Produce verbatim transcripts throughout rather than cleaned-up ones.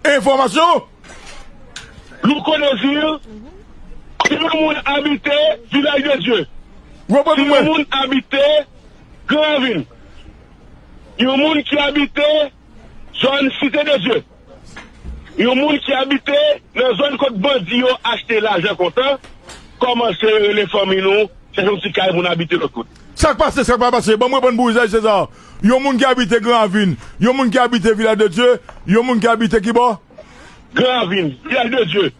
Enfòmasyon. Louko Désir, si yon moun abite Vilaj de Dye, si yon moun abite Gran Ravin, yon moun ki abite zòn Site de Dye, yon moun ki abite nan zòn kot bandi yo achte lajan kontan, kòmanse rele fanmi nou, chèche yon ti kay pou n abite lòt kote. Sa k pase, sa k pa pase? Ban m reponn pou ou, Zay Seza. Yon moun ki abite Gran Ravin, yon moun ki abite Vilaj de Dye, yon moun ki abite ki bò? Gran Ravin, Vilaj de Dye,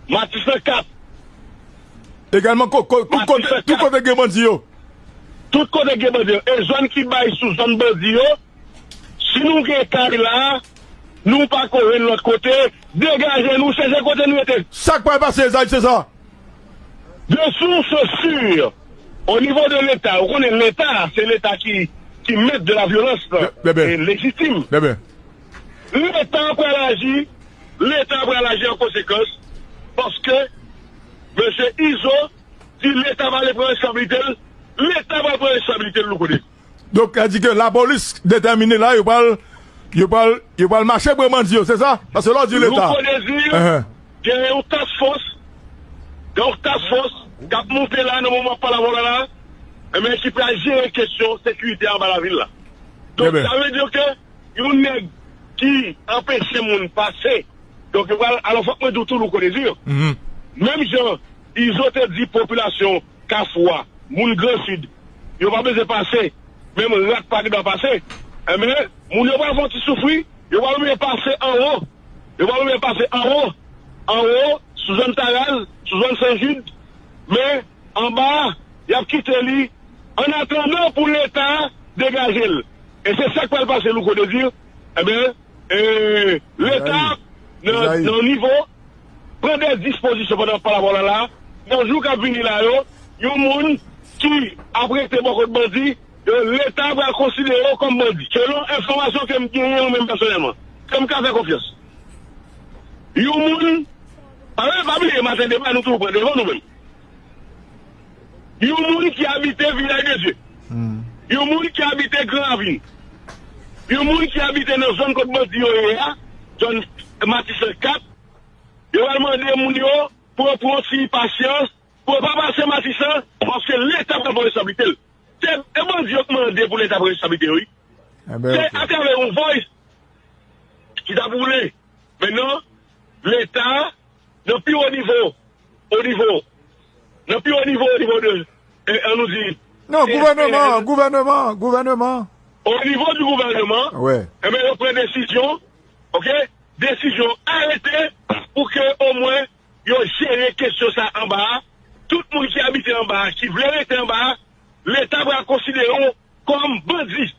Matisan kat. Egalman, ko- ko- tout kote, tout kote gen bandi yo. Tout kote gen bandi yo. E zòn ki bay sou zòn bandi yo, si nou gen kay la, nou pa ko jwenn lòt kote, degaje nou, chèche kote nou rete. Sa k pral pase, Zay Seza? De sources sûres, au niveau de l'État, ou konnen Leta, se Leta ki, ki mèt de la violence, e lejitim. Leta pral aji, Leta pral aji an konsekans, paske mesye Izo di Leta pral pran responsabilite l, Leta pral pran responsabilite l, Louko Désir. Donk, sa di ke lapolis detèmine la, yo pral, yo pral, yo pral mache pran bandi yo, se sa? Paske lè w di Leta. Louko Désir, gen yon task force, gen yon task force k ap monte la nan moman pale avè w la, la, enben, ki pral jere kesyon sekirite anba lavil la. Donk, sa vle di ke yon nèg ki anpeche moun pase, donk, yo pral, alò, fòk mwen di w tou, Louko Désir, menm jan Izo te di popilasyon Kafou a, moun Gran Sid, yo pa bezwen pase, menm rat pa gen dwa pase. Enben, moun yo pral fè yon ti soufri, yo pral obliye pase anwo, yo pral obliye pase anwo, anwo, sou zòn Taraz, sou zòn Sen Jid, men anba a, y ap kite li annatandan pou Leta degaje l. E se sa k pral pase, Louko Désir. Enben, e, Leta nan, nan nivo pran de dispozisyon pandan pale avè w la, la, nan jou k ap vini la yo, yon moun ki ap rete bò kot bandi, yo, Leta pral konsidere yo kòm bandi. Selon enfòmasyon ke m genyen mwen menm pèsonèlman, ke m ka fè konfyans. Yon moun, pa, pa bliye, maten deba, nou toujou pran devan nou menm. Yon moun ki abite Vilaj de Dye. Yon moun ki abite Gran Ravin. Yon moun ki abite nan zòn kot bandi yo ye a, zòn Matisan kat. Yo pral mande moun yo pou yo pran ti pasyans, pou yo pa pase Matisan, paske Leta pral pran responsablite l. Se, e bandi yo k mande pou Leta pran responsablite yo, wi. Se atravè yon voice ki t ap woule. Mentnan, Leta, nan pi wo nivo, o nivo, nan pi wo nivo, o nivo de, e, an nou di, non, gouvèneman, gouvèneman, gouvèneman. O nivo di gouvèneman, enben, yo pran desizyon, oke, desizyon arete pou ke omwen yo jere kesyon sa anba a. Tout moun ki abite anba a, ki vle rete anba a, Leta pral konsidere yo kòm bandi.